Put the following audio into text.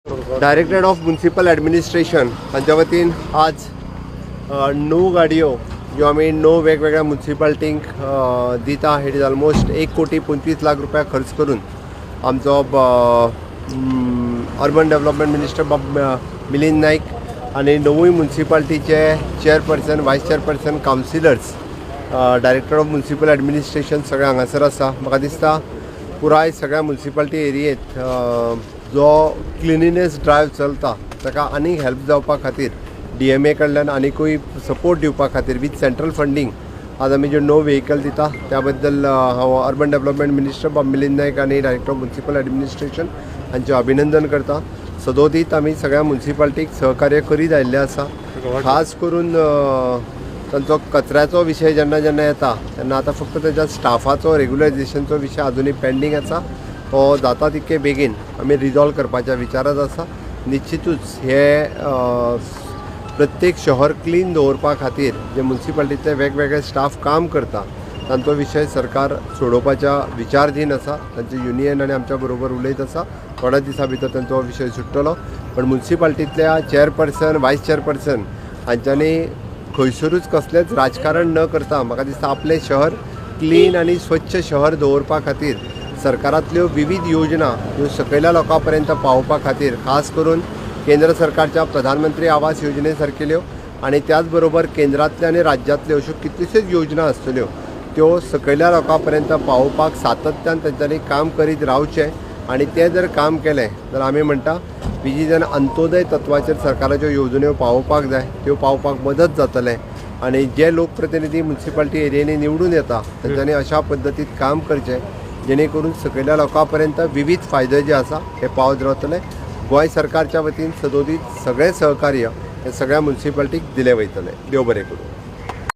Directorate of municipal administration हांच्या वतीन आज णव गाडयो ज्यो आमी णव वेगवेगळ्या म्युन्सिपाल्टींक दिता. It is almost 1 कोटी 25 लाख रुपया खर्च करून आमचो अर्बन डेव्हलपमेंट मिनिस्टर बाब मिलिंद नायक आनी णवूय म्युन्सिपाल्टीचे chairperson, vice chairperson, councillors, director of municipal administration सगळे हांगासर आसा. म्हाका दिसता पुराय सगळ्या म्युन्सिपाल्टी एरियेत जो क्लिनिनेस ड्रायव्ह चलता ताका आनीक हेल्प जावपा खातीर, डीएमए कडल्यान आनिकूय सपोर्ट दिवपा खातीर विथ सेंट्रल फंडींग आज आमी ज्यो णव व्हेकल दिता त्या बद्दल हांव अर्बन डेव्हलपमेंट मिनिस्टर बाब मिलिंद नायक आनी डायरेक्टर ऑफ म्युन्सिपल ॲडमिनिस्ट्रेशन हांचें अभिनंदन करता. सदोदीत आमी सगळ्या म्युन्सिपाल्टीक सहकार्य करीत आयिल्लें आसा. खास करून तांचो कचऱ्याचो विशय जेन्ना जेन्ना येता तेन्ना आतां फक्त तेज्या स्टाफाचो रेगुलरायझेशनचो विशय अजुनूय पेंडींग आसा. तो जाता तितके बेगीन आमी रिजॉल्व करपाच्या विचारात आसा. निश्चितूच हे प्रत्येक शहर क्लीन दवरपा खातीर जे म्युन्सिपाल्टीतले वेगवेगळे स्टाफ काम करता तांचो विशय सरकार सोडोवपाच्या विचारधीन आसा. तांचे युनियन आनी आमच्या बरोबर उलयत आसा. थोड्या दिसां भितर तांचो हो विशय सुट्टलो. पण म्युन्सिपाल्टीतल्या चेअरपर्सन, वायस चेअरपर्सन हांच्यांनी खंयसरूच कसलेंच राजकारण न करता, म्हाका दिसता, आपलें शहर क्लीन आनी स्वच्छ शहर दवरपा खातीर सरकारांतल्यो विवीध योजना ह्यो सकयल्या लोकां पर्यंत पावोवपा खातीर, खास करून केंद्र सरकारच्या प्रधानमंत्री आवास योजने सारकेल्यो आनी त्याच बरोबर केंद्रांतल्यो आनी राज्यांतल्यो अश्यो कितल्योश्योच योजना आसतल्यो, त्यो सकयल्या लोकां पर्यंत पावोवपाक सातत्यान तेंच्यांनी काम करीत रावचें. आनी तें जर काम केलें तर आमी म्हणटा विजीजन अंत्योदय तत्वाचेर सरकाराच्यो येवजण्यो पावोवपाक जाय, त्यो पावपाक मदत जातलें. आनी जे लोकप्रतिनिधी म्युन्सिपाल्टी एरियेंनी निवडून येता तेंच्यांनी अशा पद्दतीन काम करचें जेणे करून सकयल्या लोकां पर्यंत विवीध फायदे जे आसा हे पावत रावतले. गोंय सरकारच्या वतीन सदोदीत सगळें सहकार्य हे सगळ्या म्युन्सिपाल्टीक दिलें वयतलें. देव बरें करूं.